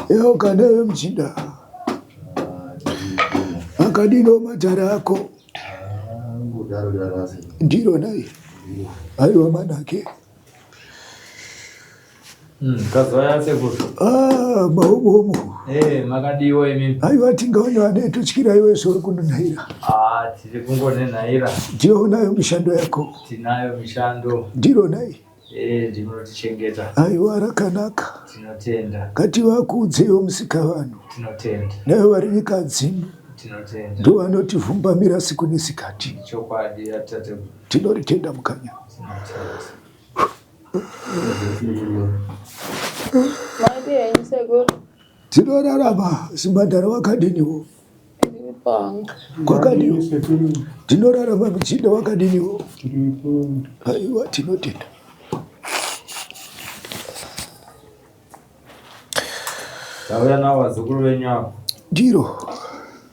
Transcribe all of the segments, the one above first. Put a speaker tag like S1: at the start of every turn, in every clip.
S1: Yokanewe mchinda akadino matare ako ndiro nai aiwa manake.
S2: Kazwaya sekuru.
S1: Ah, mahomohomo.
S2: Eh, makadiwo imi.
S1: Aiwa tingaone vanototyira iwe sori kunonhaira.
S2: Ah, tiri kungonenhaira.
S1: Ndiyo unayo mishando yako.
S2: Tinayo mishando.
S1: Ndiro nai.
S2: Eh, ndinotichengeta.
S1: Aiwa rakanaka.
S2: Tinotenda.
S1: Ngativakuudzewo musika vanhu.
S2: Tinotenda.
S1: Nayo vari nyika dzino.
S2: Tinotenda.
S1: Ndivo vanotivhumbamira siku nesikati.
S2: Chokwadi atate.
S1: Tinoritenda mukanya.
S2: Tinotenda.
S3: Makadii henyu sekuru?
S1: Tinorarama simandara wakadiniwo?
S3: Ndiripo.
S1: Kwakadiwo? Tinorarama muchinda wakadiniwo? Aiwa tinotenda.
S2: Tauya navo vazukuru venyu ava.
S1: Ndiro.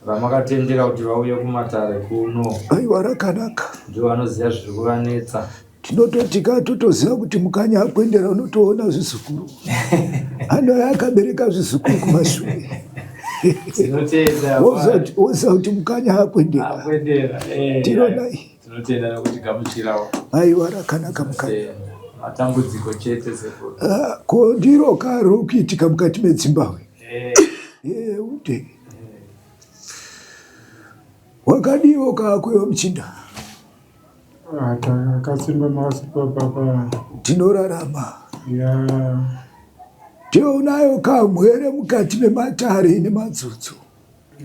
S2: Ramakatendera kuti vauye kumatare kuno.
S1: Aiwa rakanaka.
S2: Ndivo vanoziva zviri kuvanetsa.
S1: Tinototi ka totoziva kuti mukanya akwendera unotoona zvizukuru. Anouya akabereka zvizukuru kumashure.
S2: Tinotenda.
S1: Woziva kuti mukanya akwendera.
S2: Akwendera. Eh.
S1: Tinodai.
S2: Tinotenda nekuti gamuchirawo.
S1: Aiwa rakanaka mukanya.
S2: Matambudziko chete sekuru.
S1: Ah, ko ndiro ka riri kuitika mukati medzimbahwe.
S2: Eh.
S1: Eh, ude. Wakadiwo kakuyo muchinda.
S4: Takasimba makasimba baba.
S1: Tinorarama.
S4: Ya.
S1: Tionayo kamwere mukati mematare nemadzutsu.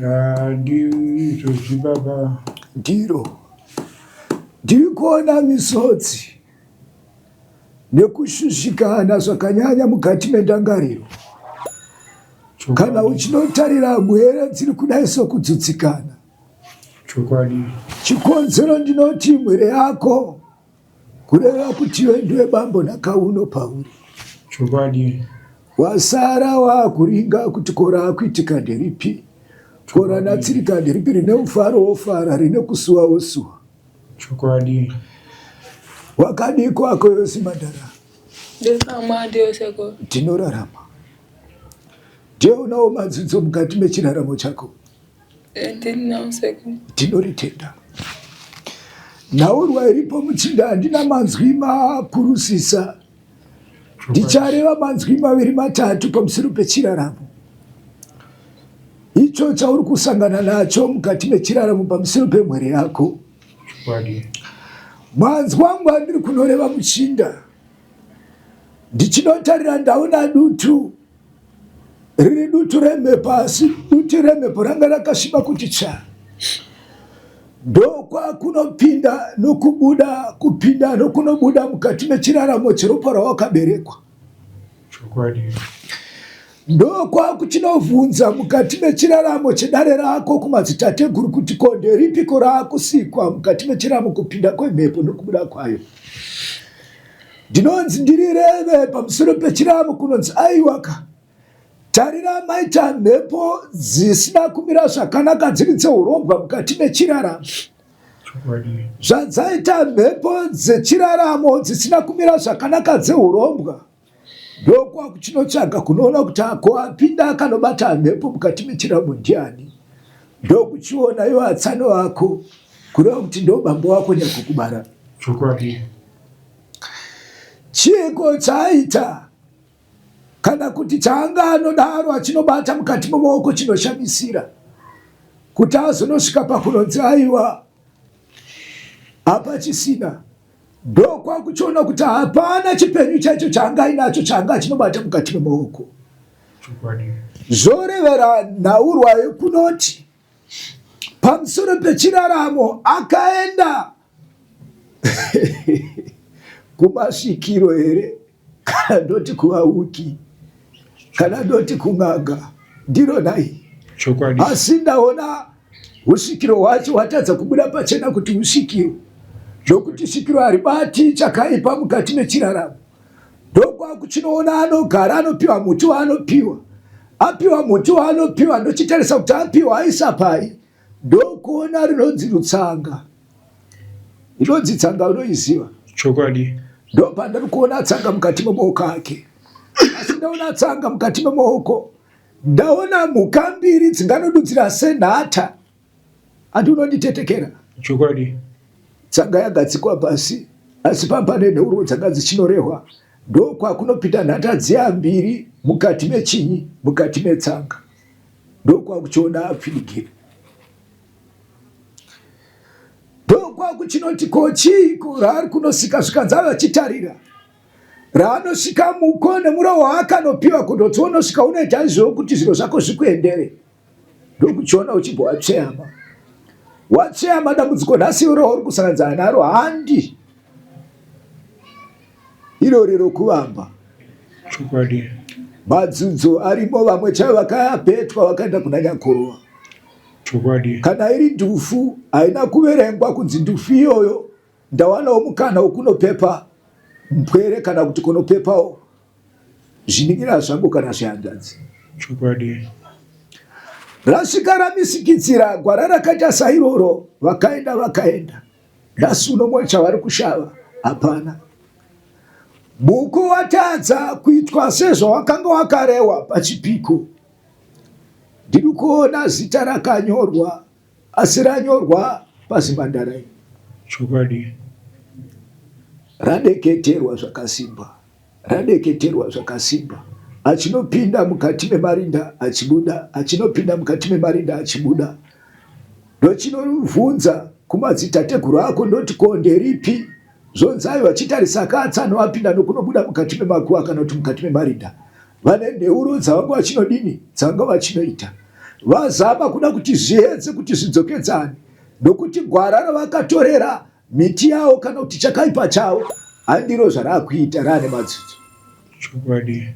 S4: Ya ndizvozvi baba.
S1: Ndiro. Ndiri kuona misodzi nekushushikana zvakanyanya mukati mendangariro. Kana uchinotarira mhere dziri kudai sokudzutsikana.
S4: Chokwadi.
S1: Chikonzero ndinoti mhere yako kureva kuti iwe ndiwe bambo nakauno pauri.
S4: Chokwadi.
S1: Wasara waakuringa kuti ko raakuitika nderipi, ko ranatsirika nderipi, rine mufaro wofara, rine kusuwa wosuwa.
S4: Chokwadi.
S1: Wakadii kwako yose mandara?
S3: Ndiri pamwe ndiyo sekuru.
S1: Tinorarama. Ndiye unawo madzidzo mukati mechiraramo chako.
S3: Ndinawo sekuru.
S1: Tinoritenda. Nhaurwa iripo muchinda handina manzwi makurusisa. Ndichareva manzwi maviri matatu pamusoro pechiraramo. Icho chauri kusangana nacho mukati mechiraramo pamusoro pemhuri yako. Manzwi angu andiri kunoreva muchinda. Ndichinotarira ndaona dutu riri dutu remhepo asi dutu remhepo ranga rakasviba kuti tsva ndokwakunopinda nokubuda kupinda nokunobuda mukati mechiraramo cheropa rawakaberekwa
S4: Chokwadi.
S1: Ndokwakuchinovhunza mukati mechiraramo chedare rako kumadzitateguru kuti ko nderipiko raakusikwa mukati mechiraramo kupinda kwemhepo nokubuda kwayo. Ndinonzi ndirireve pamusoro pechiraramo kunonzi aiwaka. Tarira maita mhepo dzisina kumira zvakanaka dziri dzeurombwa mukati mechiraramo. Zvadzaita mhepo dzechiraramo dzisina kumira zvakanaka dzeurombwa ndokwakuchinotsvaga kunoona kuti ako apinda akanobata mhepo mukati mechiraramo ndiani ndokuchiona iwo atsano ako kureva kuti ndo bambo wako nyakukubara.
S4: Chokwadi.
S1: Chiiko chaaita kana kuti chaanga anodaro achinobata mukati memaoko chinoshamisira kuti azonosvika pakunonzi aiwa hapachisina ndokwakuchiona kuti hapana chipenyu chaicho chaanga ainacho chaanga achinobata mukati memaoko zvorevera nhaurwa yekunoti pamusoro pechiraramo akaenda kumasvikiro here kana ndoti kuvauki kana ndoti kun'anga ndiro nhai
S4: chokwadi
S1: asi ndaona usvikiro hwacho hwatadza kubuda pachena kuti usvikiro zvokuti svikiro haribati chakaipa mukati mechiraramo ndokwakuchinoona anogara anopiwa muti waanopiwa apiwa muti waanopiwa ndochitarisa kuti apiwa aisa pai ndokuona rinonzi rutsanga inonzi tsanga unoiziva
S4: chokwadi
S1: ndopandiri kuona tsanga mukati memaoko ake asi ndaona tsanga mukati memaoko ndaona mhuka mbiri dzinganodudzira senhata andi unonditetekera
S4: chokwadi
S1: tsanga yagadzikwa pasi asi pamba nenheurwo dzanga dzichinorehwa ndokwakunopinda nhata dziya mbiri mukati mechinyi mukati metsanga ndokwakuchiona apfidigira ndokwakuchinoti ko chiiko raari kunosika zvikanzi ave achitarira raanosvika muko nemurawo waakanopiwa kundoti unosvika unoita izvoo kuti zviro zvako zvikuendere ndokuchiona uchibva watsveyama watsveyama dambudziko nhasi iro uri kusanganidzana naro handi irori rokuvamba
S4: chokwadi
S1: madzudzo arimo vamwe chaivo vakapetwa vakaenda kuna nyakurova
S4: chokwadi
S1: kana iri ndufu haina kuverengwa kunzi ndufu iyoyo ndawanawo mukana wekunopepa mpwere kana kuti kunopepawo zvinin'ina zvangu kana zvihanzvadzi.
S4: Chokwadi.
S1: Rasvika ramisikidzira gwara rakaita sairoro, vakaenda vakaenda. Nhasi uno mwe chavari kushava hapana. Muku watadza kuitwa sezvawakanga wakarewa pachipiko. Ndiri kuona zita rakanyorwa asi ranyorwa pazimhandara iri.
S4: Chokwadi.
S1: Radeketerwa zvakasimba. Radeketerwa zvakasimba. Achinopinda mukati memarinda achibuda, achinopinda mukati memarinda achibuda. Ndochinovhunza kumadzitateguru ako ndoti ko nderipi? Zvonzi aiwa chitarisa katsi anoapinda nokunobuda mukati memakuva kana kuti mukati memarinda. Vane nheuro dzavanga vachinodini dzavanga vachinoita. Vazama kuda kuti zviedze kuti zvidzokedzane nokuti gwara ravakatorera miti yawo kana kuti chakaipa chavo handiro zvarakuita raane madzidzo.
S4: Chokwadi.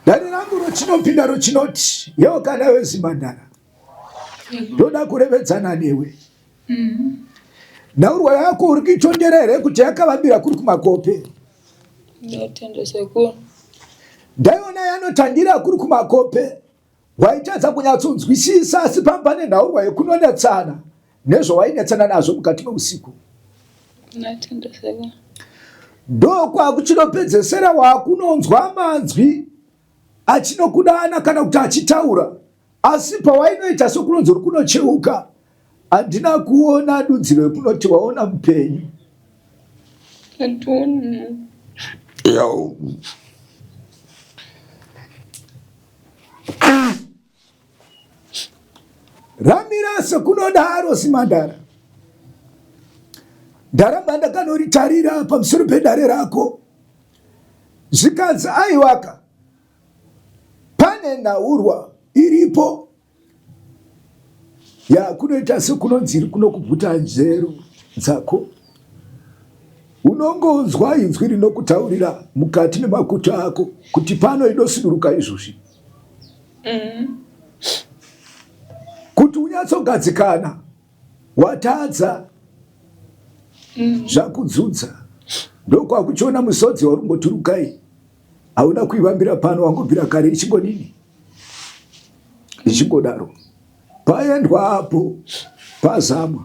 S1: Dare rangu rochinopinda rochinoti yeuka nawe zimhandara ndoda kurevedzana newe. Nhaurwa yako uri kuitondera here kuti yakavambira kuri kumakope?
S3: Ndinotenda sekuru.
S1: Ndaiona yanotandira kuri kumakope. Waitadza kunyatsonzwisisa asi pamba nenhaurwa yekunonetsana nezvawainetsana nazvo mukati meusiku.
S3: Ndinotenda sekuru.
S1: Ndokwakuchinopedzesera wakunonzwa manzwi achinokudana kana kuti achitaura, asi pawainoita sokunonzi uri kunocheuka, handina kuona dudziro yekunoti waona mupenyu. Ramira sekunodaro zimhandara. Ndaramba ndakanoritarira pamusoro pedare rako. Zvikanzi aiwaka pane nhaurwa iripo ya kunoita sekunonzi iri kunokubvuta nzero dzako. Unongonzwa inzwi rinokutaurira mukati memakutu ako kuti pano inosuduruka izvozvi. Kuti unyatsogadzikana watadza zvakudzudza ndokwakuchiona musodzi wauri kungoturukai hauna kuivambira pano wangobvira kare ichingodini ichingodaro paendwa apo pazamwa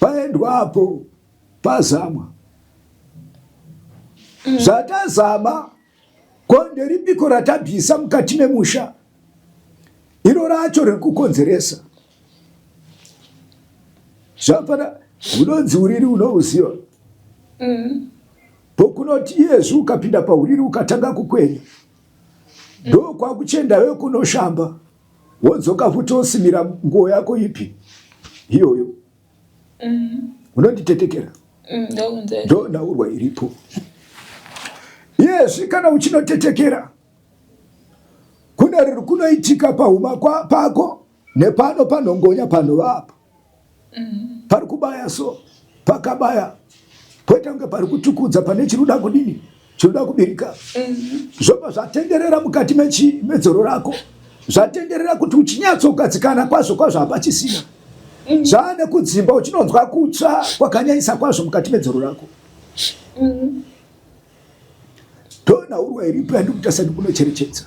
S1: paendwa apo pazamwa zvatazama Ko nderipiko ratabvisa mukati memusha iro racho riri kukonzeresa zvapana unonzi uriri unouziva pokunoti iyezvi ukapinda pauriri ukatanga kukwenya ndokwakuchienda wewe kunoshamba wodzoka futi wosimira nguo yako ipi iyoyo Unonditetekera ndo nhaurwa iripo iyezvi kana uchinotetekera kune riri kunoitika pahuma pako nepano panhongonya panhova apa pari kubaya so pakabaya poita kunge pari kutukudza pane chiri kuda kudini chinoda kubirika zvobva zvatenderera mukati medzoro rako zvatenderera kuti uchinyatsogadzikana kwazvo kwazvo hapachisina zvaane kudzimba uchinonzwa kutsva kwakanyanyisa kwazvo mukati medzoro rako tonhaurwa iripo yandikuita sendikunocherechedza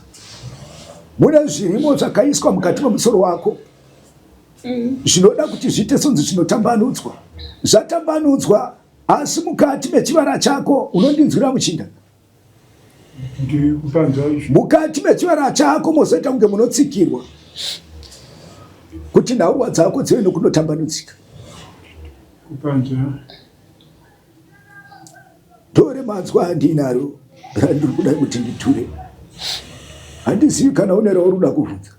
S1: mune zvirimo zvakaiswa mukati memusoro wako zvinoda kuti zviite sonzi zvinotambanudzwa zvatambanudzwa asi mukati mechivara chako unondinzwira muchinda mukati mechivara chako mozoita kunge munotsikirwa kuti nhaurwa dzako dzive nokunotambanudzika tore manzwa andinaro randiri kuda kuti nditure handizivi kana une rauri kuda kuvhunza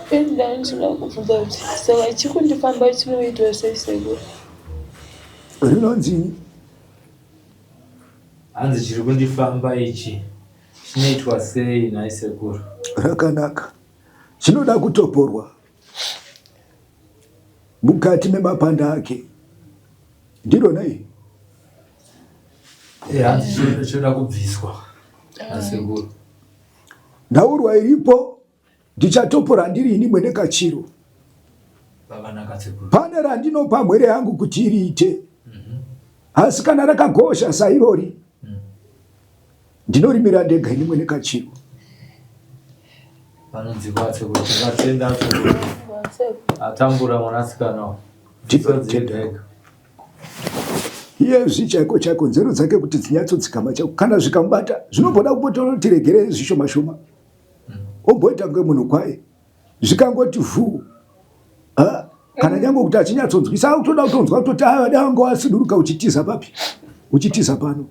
S3: Ndinoda kubvunza kuti saka chikundifamba chinoitwa sei sekuru?
S1: Rinonzi
S2: Hanzi chiri kundifamba ichi chinoitwa sei nhai sekuru?
S1: Rakanaka. Chinoda kutoporwa mukati memapanda ake. Ndirona iri.
S2: Eh, hanzi chinoda kubviswa nasekuru.
S1: Nhaurwa iripo ndichatopora ndiri ini mwene kachiro. Pane randinopa mhwere yangu kuti iriite. Asi kana rakagosha sairori ndinorimira ndega ini mwene kachiro.
S2: Vanonzikwa sekuru tingatenda sekuru. Atambura mwanasikana. Ndinotenda.
S1: Iyezvi chaiko chaiko nzero dzake kuti dzinyatsodzikama chaiko kana zvikamubata zvinomboda kumbotonoti regerei zvishoma shoma omboita kunge munhu kwaye zvikangoti vhuu kana nyange kuti achinyatsonzwisa akutoda kutonzwa kutoti aya dai wanga wasuduruka uchitiza papi uchitiza pano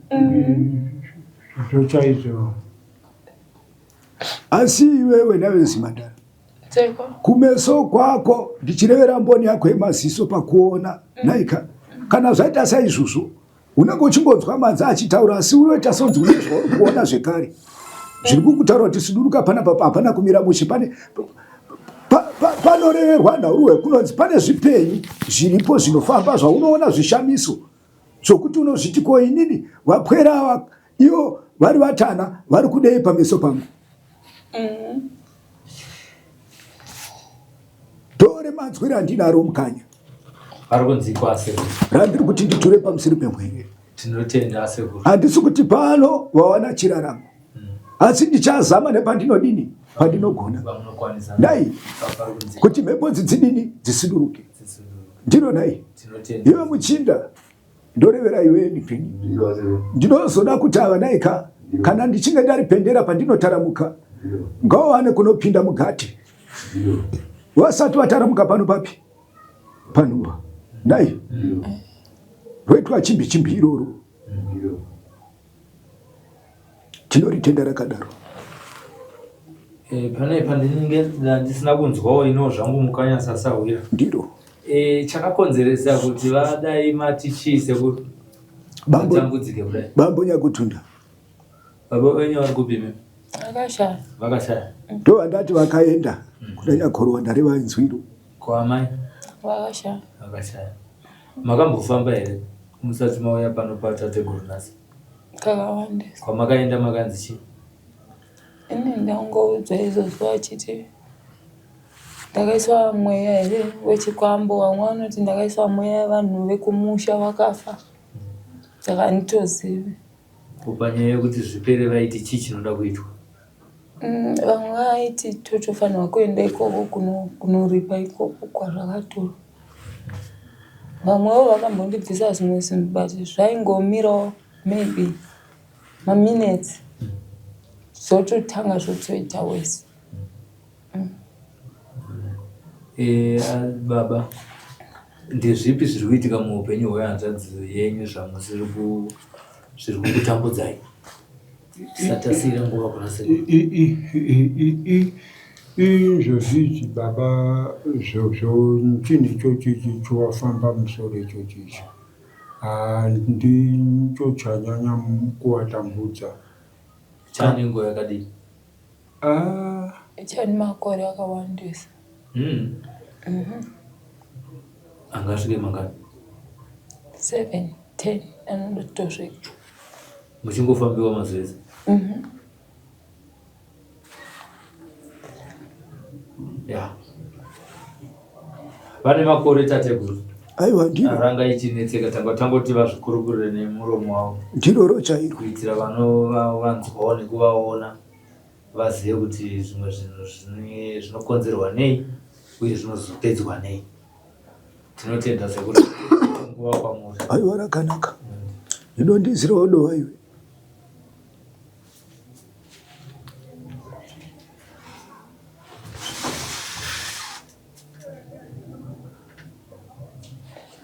S4: Zvochaizvo.
S1: Asi iwewe nawe zimhandara kumeso kwako ndichirevera mboni yako yemaziso pakuona naika kana zvaita saizvozvo unenge uchingonzwa manzi achitaura asi unoita sonzi une zvauri kuona zvekare zviri kukutaura kuti suduruka pana papa hapana kumira mushe pane panoreverwa nhaurwe kunonzi pane zvipenyu zviripo zvinofamba zvaunoona zvishamiso zvokuti unozviti ko inini vapwera ava ivo vari vatana vari kudei pameso pangu Tore manzwi randinaro mukanya.
S2: Ari kunzikwa asekuru.
S1: Randiri kuti nditure pamusoro pemwene.
S2: Tinotenda asekuru.
S1: Handisi kuti pano wawana chiraramo. Asi ndichazama nepandinodini pandinogona. Dai kuti mhepo dzidzinini dzisiduruke. Ndiro nhai. Iwe muchinda ndorevera iwe ndipini. Ndinozoda kuti ava nhai ka kana ndichinge ndaripendera pandinotaramuka ngawane kunopinda mugate. Vasati vataramuka pano papi? Panhuva. Nhai. Roitwa chimbi chimbi iroro. Tinoritenda rakadaro.
S2: Eh, pane pandinenge ndisina kunzwawo ino zvangu mukanya sasahwira.
S1: Ndiro.
S2: Eh, chakakonzeresa kuti vadai mati chii sekuru?
S1: Bambo
S2: Vatambudzike kudai.
S1: Bambo Nyakutunda.
S2: Baba venyu vari kupi imi?
S3: Vakashaya.
S2: Vakashaya.
S1: Ndovandati vakaenda kuna Nyakorwa ndareva inzwiro.
S2: Ko amai?
S3: Vakashaya.
S2: Vakashaya. Makambofamba here musati mauya pano patateguru nhasi?
S3: Kakawandisa.
S2: Kwamakaenda makanzi chii?
S3: Ini ndangoudzwa izvozvo vachiti ndakaiswa mweya here wechikwambo, vamwe vanoti ndakaiswa mweya yevanhu vekumusha vakafa saka handitozivi.
S2: Ko panyaya yekuti zvipere vaiti chii chinoda kuitwa?
S3: Vamwe vaiti totofanirwa kuenda ikoko kunoripa ikoko kwazvakatorwa. Vamwewo vakambondibvisa zvimwe zvinhu but zvaingomirawo maybe maminutes zvototanga zvotoita worse.
S2: Eh, baba ndezvipi zviri kuitika muupenyu hwehanzvadzi yenyu zvamusiri ku zviri kukutambudzai? Tisatasiira nguva kuna sekuru.
S4: Izvozvi izvi baba chinhu ichochi ichi chowafamba musoro ichochi ichi handicho chanyanya kuvatambudza.
S2: Chane nguva yakadii?
S4: Ah.
S3: Chane makore akawandisa.
S2: Angasvike mangani?
S3: 7, 10 anotosvika.
S2: Muchingofambiwa mazuva ese? Ya. Vane makore tateguru.
S1: Aiwa ndiro.
S2: Ranga ichinetseka tanga tangoti vazvikurukurire nemuromo wavo.
S1: Ndiroro chairo.
S2: Kuitira vanovanzwawo nekuvaona vazive kuti zvimwe zvinhu zvinokonzerwa nei uye zvinozopedzwa nei. Tinotenda sekuru nguva kwamuri.
S1: Aiwa rakanaka. Inondizirawo dova iwe.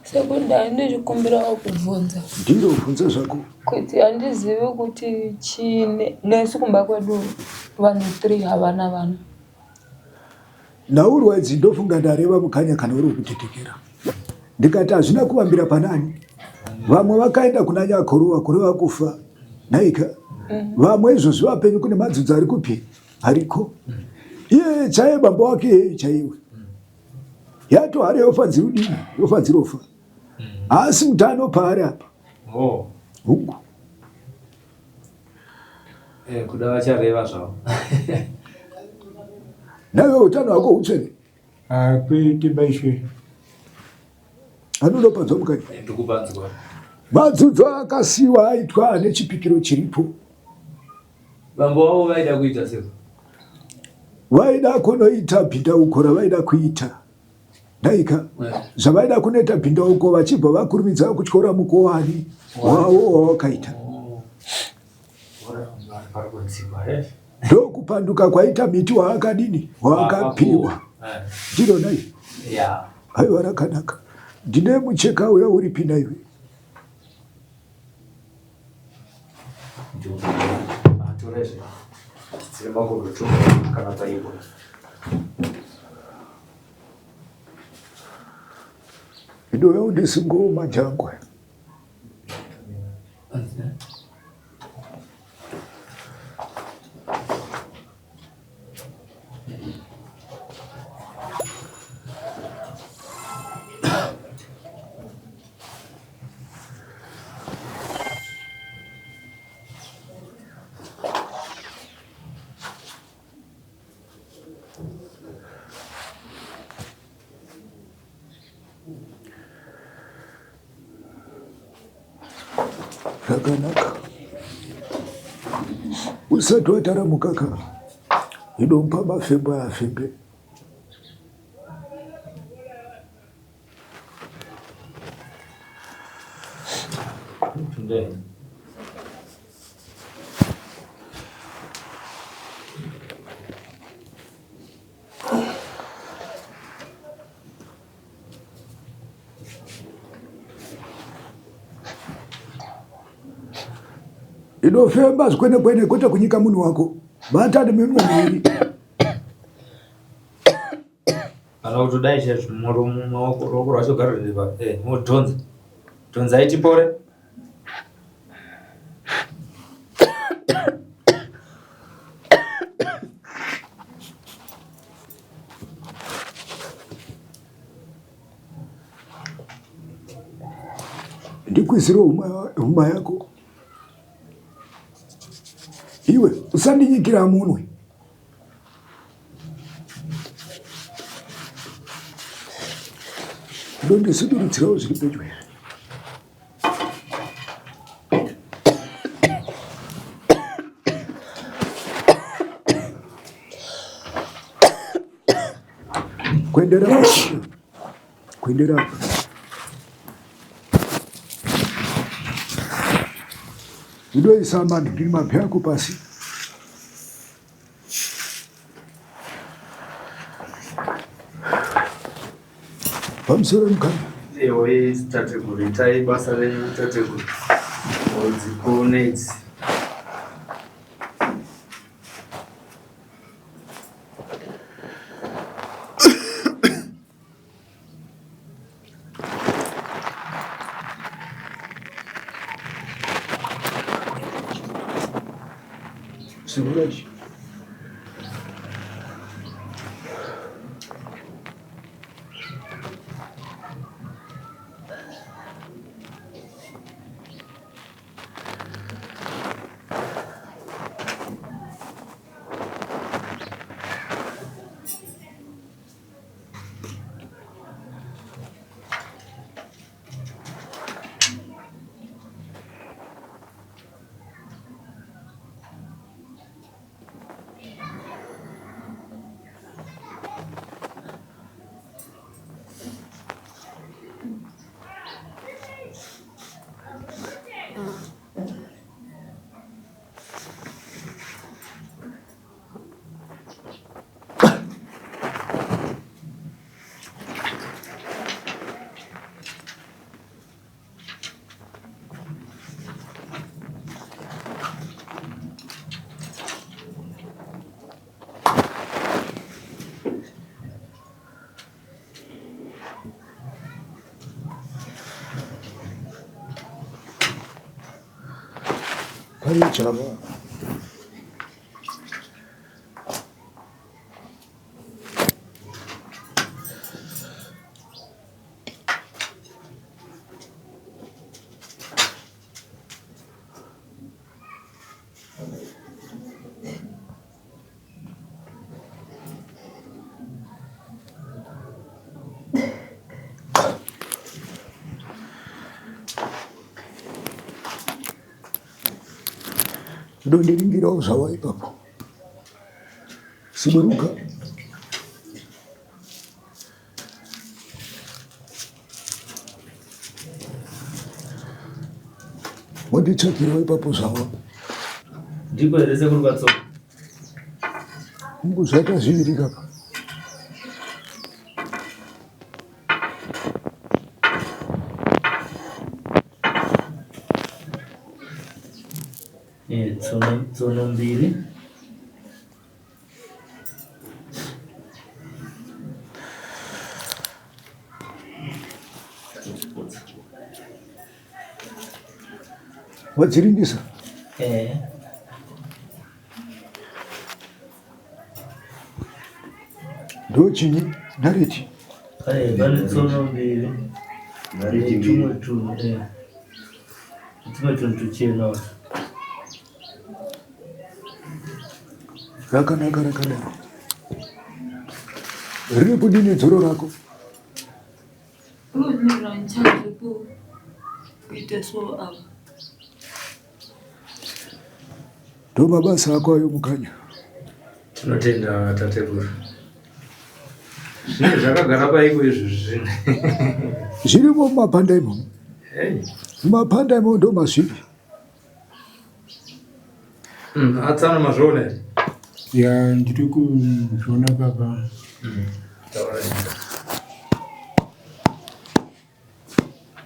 S3: Sekuru ndandikumbirawo kubvunza.
S1: Ndiro bvunza zvako.
S3: Kuti handizivi kuti chii nesu kumba kwedu vanhu 3 havana vana.
S1: Nhaurwa idzi ndofunga ndareva mukanya kana uri wekutetekera. Ndikati hazvina kuvambira panani. Vamwe vakaenda kuna Nyakorowa kureva kufa. Nhaika. Vamwe izvozvi vapenyu kune madzudzi ari kupi? Ariko. Iye chaiye bambo wake iyeyu chaiwe. Yatohari yofa dzirudini? Yofa dzirofa. Haasi mutano paari apa.
S2: Oh.
S1: Hungu.
S2: Eh, kuda vachareva zvavo.
S1: Nawe utano hwako hutsvene.
S4: Ah, kwete baishe.
S1: Anonopanzwa mukati.
S2: Eh, ndikupanzwa.
S1: Madzudzo akasiwa aitwa ane chipikiro chiripo.
S2: Bambo wavo vaida kuita sei?
S1: Vaida kunoita bhindauko ravaida kuita. Ndaika zvavaida kunoita bhindauko vachibva vakurumidza kutyora mukowani wavo wawakaita. Ndokupanduka kwaita miti waakadini waakapiwa. Ndiro nai. Aiwa rakanaka. Ndine mucheka uya uripi naiwe? Idoya undisingo majangwa. Zvakanaka. Usati watara mukaka idompa mafembo afembe.
S2: Sundai.
S1: Inofemba zvikwenekwene kwete kunyika munhu wako. Bata neminwe miviri.
S2: Kana kutodai chaizvo muromo maoko ruoko rwacho gara riri pa eh modhonza. Dhonzai tipore.
S1: Ndikwisire huma yako. Iwe usandinyikira munwe. Ndondisudurutsirawo zviri pedyo here? Kuendera kuendera Ndoisa manhu mabvi ako pasi. Pamusoro mukana.
S2: Ewe tateguru itai basa renyu tateguru. Dzikone idzi.
S1: Segura aí. Pane java. Ndondiringirawo zvawa ipapo. Siburuka. Wonditsvakirawo ipapo zvawa.
S2: Ndiko here sekuru Katsonga?
S1: Mungu zvaita zviviri kapa.
S2: Eh, tsono tsono mbiri.
S1: Wadziringisa.
S2: Eh.
S1: Ndochinyi nareti.
S2: Eh, pane tsono mbiri.
S5: Nareti mbiri.
S2: Tumwe tunhu eh. Tumwe tunhu tuchena.
S1: Rakanaka rakadaro. Riri kudini dzoro rako?
S3: Unomira nichanzi kuita so apa.
S1: Ndo mabasa ako ayo mukanya.
S2: Tinotenda tateguru. Zvine zvakagara paiko izvi zvine.
S1: Zvirimo mumapanda imomo. Mumapanda imo ndo mazviri.
S2: Atsano mazviona here?
S4: Ya, ndiri kuzviona baba.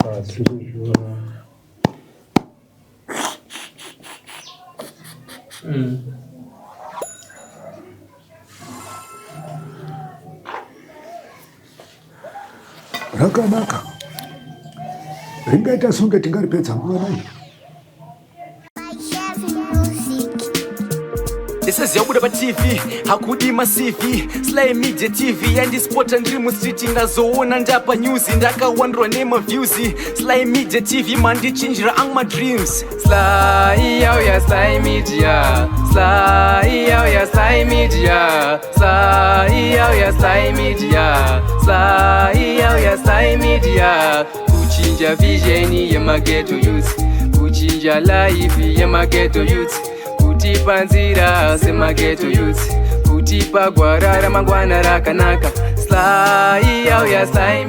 S4: Ah, tiri kuzviona.
S1: Rakanaka, ringaita songe tingaripedza nguva nai.
S6: Ndisaziva paTV hakudi maCV. Sly Media TV yandispota ndiri mustreet, ndazoona ndapa news, ndakawandurwa nemaviews. Sly Media TV mandichinjira ang madreams.
S7: Sly yauya, Sly Media. Sly yauya, Sly Media. Sly yauya, Sly Media. Sly yauya, Sly Media. Kuchinja vision yemaghetto youth, kuchinja life yemaghetto youth, kutipa nzira semaghetto youth, kutipa gwara ramangwana rakanaka. Sly yauya, Sly.